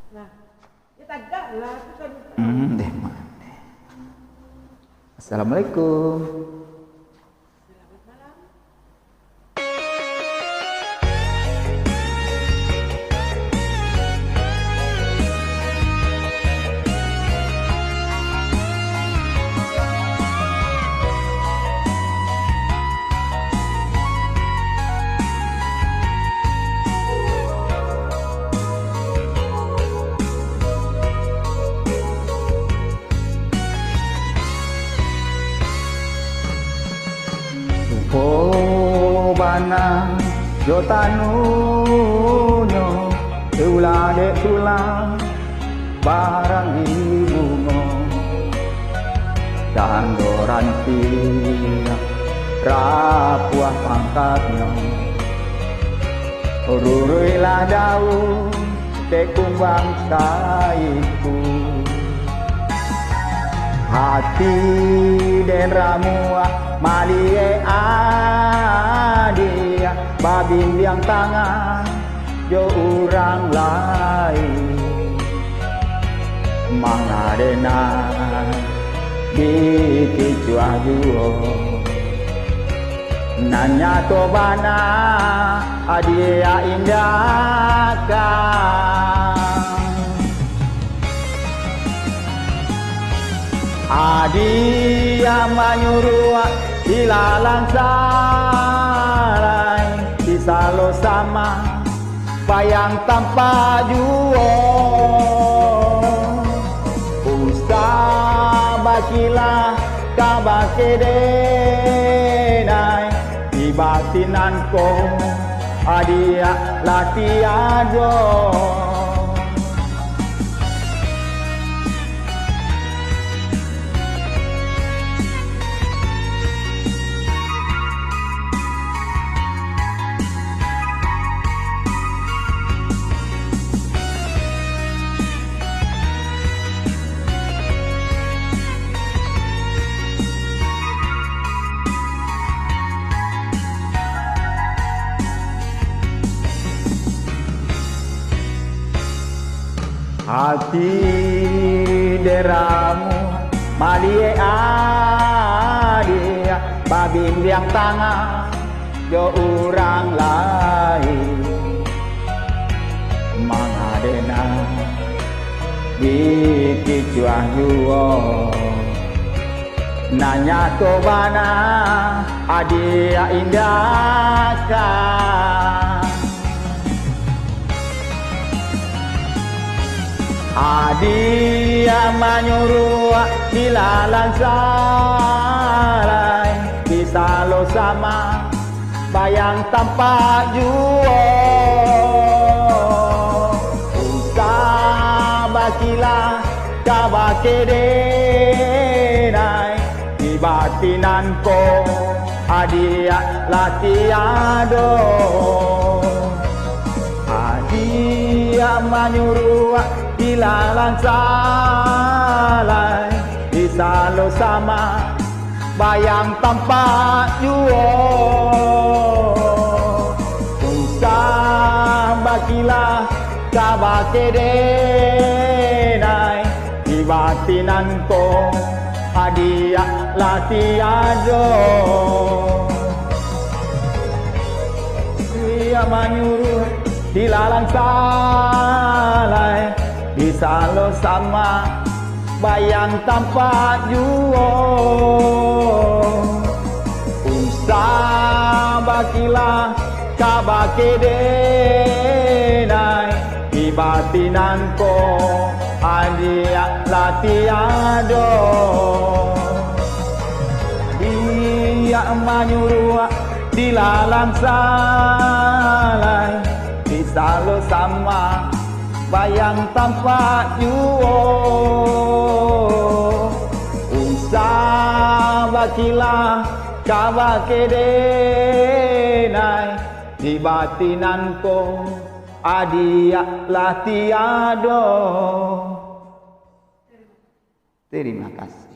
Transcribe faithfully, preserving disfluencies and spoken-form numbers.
Nah, ya tagaklah, tu kan. Hmm, deh, mah. Assalamualaikum. Rupo bana jo tanunyo, diulah dek tulang barang di bungo. Tando rantiang rapuah pangkatnyo, ruruilah daun dek kumbang saiku. Ati den ramuah maliek adiak, babimbiang tangan jo urang lain. Mangadenan dikicuah juo. Nan nyato bana, adiak indak ka. Adiak manyuruah dilalang salai, disalo sama, bayang tampak juo. Usah bakilah ka bakeh denai, di batinan ko adiak lah tiado. Ati den ramuah maliek adiak, babimbiang tangan jo urang lain. Mangadenan dikicuah juo. Nan nyato bana, adiak indak ka. Adiak manyuruah dilalang salai, disalo sama, bayang tampak juo. Usah bakilah ka bakeh denai, di batinan ko adiak lah tiado. Adiak manyuruah dilalang salai, disalo sama, bayang tampak juo. Usah bakilah ka bakeh denai, di batinan ko adiak lah tiado. Adiak manyuruah dilalang salai, disalo sama, bayang tampak juo. Usah bakilah ka bakeh denai, di batinan ko adiak lah tiado. Adiak manyuruah dilalang salai, disalo sama, bayang tampak juo. Usah bakilah ka bakeh denai, di batinan ko adiak lah tiado. Terima kasih.